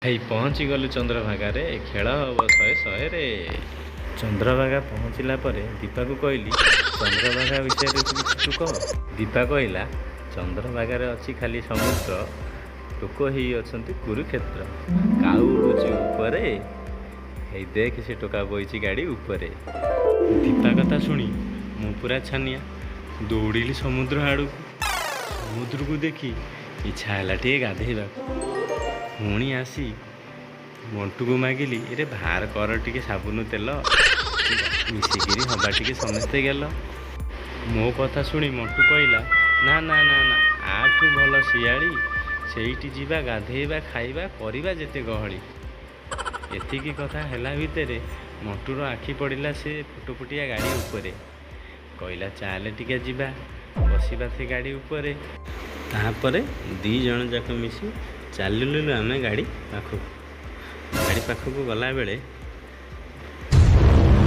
ହେଇ ପହଞ୍ଚିଗଲୁ ଚନ୍ଦ୍ରଭାଗାରେ, ଖେଳ ହବ ଶହେ ଶହେରେ। ଚନ୍ଦ୍ରଭାଗା ପହଞ୍ଚିଲା ପରେ ଦୀପାକୁ କହିଲି, "ଚନ୍ଦ୍ରଭାଗା ବିଷୟରେ ତୁ କିଛି ତୁ କହ।" ଦୀପା କହିଲା, "ଚନ୍ଦ୍ରଭାଗାରେ ଅଛି ଖାଲି ସମୁଦ୍ର, ଲୋକ ହେଇ ଅଛନ୍ତି କୁରୁକ୍ଷେତ୍ର। କାଉ ଉଡ଼ୁଛି ଉପରେ, ହେଇ ଦେଖ ସେ ଟୋକା ବଇଛି ଗାଡ଼ି ଉପରେ।" ଦୀପା କଥା ଶୁଣି ମୁଁ ପୁରା ଛାନିଆ, ଦୌଡ଼ିଲି ସମୁଦ୍ର ଆଡ଼କୁ। ସମୁଦ୍ରକୁ ଦେଖି ଇଚ୍ଛା ହେଲା ଟିକେ ଗାଧେଇବାକୁ। ପୁଣି ଆସି ମଣ୍ଟୁକୁ ମାଗିଲି, "ଏରେ ବାହାର କର ଟିକେ ସାବୁନ ତେଲ, ମିଶିକିରି ହବା ଟିକେ ସମସ୍ତେ ଗେଲ।" ମୋ କଥା ଶୁଣି ମଣ୍ଟୁ କହିଲା, "ନା ନା ନା ନା, ୟାଠୁ ଭଲ ଶିଆଳି, ସେଇଠି ଯିବା, ଗାଧେଇବା, ଖାଇବା, କରିବା ଯେତେ ଗହଳି।" ଏତିକି କଥା ହେଲା ଭିତରେ ମଣ୍ଟୁର ଆଖି ପଡ଼ିଲା ସେ ଫୁଟଫୁଟିଆ ଗାଡ଼ି ଉପରେ। କହିଲା, "ଚାଲେ ଟିକେ ଯିବା, ବସିବା ସେ ଗାଡ଼ି ଉପରେ।" ତାପରେ ଦୁଇ ଜଣ ଯାକ ମିଶି ଚାଲିଲୁ ଆମେ ଗାଡ଼ି ପାଖକୁ। ଗାଡ଼ି ପାଖକୁ ଗଲାବେଳେ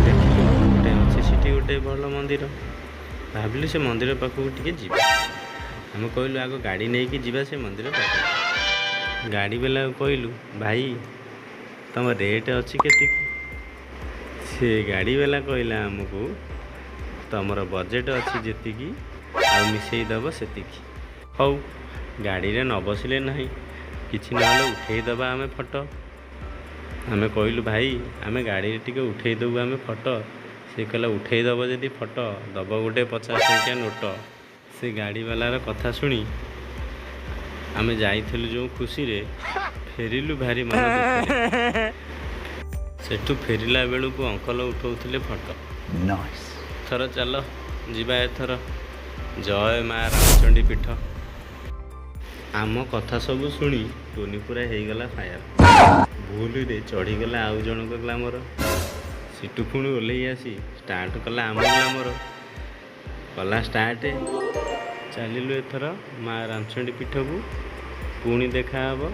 ଦେଖିଲୁ ଗୋଟେ ଅଛି ସେଠି ଗୋଟେ ଭଲ ମନ୍ଦିର। ଭାବିଲୁ ସେ ମନ୍ଦିର ପାଖକୁ ଟିକେ ଯିବା। ଆମେ କହିଲୁ, ଆଗ ଗାଡ଼ି ନେଇକି ଯିବା ସେ ମନ୍ଦିର ପାଖକୁ। ଗାଡ଼ି ବାଲାକୁ କହିଲୁ, "ଭାଇ, ତମ ରେଟ୍ ଅଛି କେତିକି?" ସେ ଗାଡ଼ି ବାଲା କହିଲା ଆମକୁ, "ତମର ବଜେଟ୍ ଅଛି ଯେତିକି ଆଉ ମିଶେଇ ଦେବ ସେତିକି।" ହଉ, ଗାଡ଼ିରେ ନ ବସିଲେ ନାହିଁ, କିଛି ନହେଲେ ଉଠେଇ ଦେବା ଆମେ ଫଟୋ। ଆମେ କହିଲୁ, "ଭାଇ, ଆମେ ଗାଡ଼ିରେ ଟିକେ ଉଠେଇ ଦେବୁ ଆମେ ଫଟୋ।" ସେ କହିଲା, "ଉଠେଇ ଦେବ ଯଦି ଫଟୋ, ଦେବ ଗୋଟେ 50 ଟଙ୍କିଆ ନୋଟ।" ସେ ଗାଡ଼ିବାଲାର କଥା ଶୁଣି ଆମେ ଯାଇଥିଲୁ ଯେଉଁ ଖୁସିରେ, ଫେରିଲୁ ଭାରି ମନ ଦୁଃଖରେ। ସେଠୁ ଫେରିଲା ବେଳକୁ ଅଙ୍କଲ ଉଠଉଥିଲେ ଫଟୋ। Nice. ଏଥର ଚାଲ ଯିବା ଏଥର ଜୟ ମା ରାମଚଣ୍ଡୀ ପୀଠ। ଆମ କଥା ସବୁ ଶୁଣି ଟୋନି ପୁରା ହେଇଗଲା ଫାୟାର। ଭୁଲରେ ଚଢ଼ିଗଲା ଆଉ ଜଣଙ୍କ ଗ୍ଲାମର। ସେଠୁ ପୁଣି ଓହ୍ଲେଇ ଆସି ଷ୍ଟାର୍ଟ କଲା ଆମ ଗ୍ଲାମର, କଲା ଷ୍ଟାର୍ଟ। ଚାଲିଲୁ ଏଥର ମା ରାମଚଣ୍ଡୀ ପୀଠକୁ। ପୁଣି ଦେଖାହବ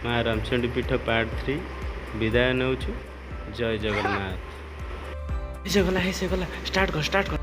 ମା ରାମଚଣ୍ଡୀ ପୀଠ ପାର୍ଟ 3। ବିଦାୟ ନେଉଛୁ। ଜୟ ଜଗନ୍ନାଥ। ସେ ଗଲା, ହେ ସେ ଗଲା, ଷ୍ଟାର୍ଟ କର, ଷ୍ଟାର୍ଟ କର।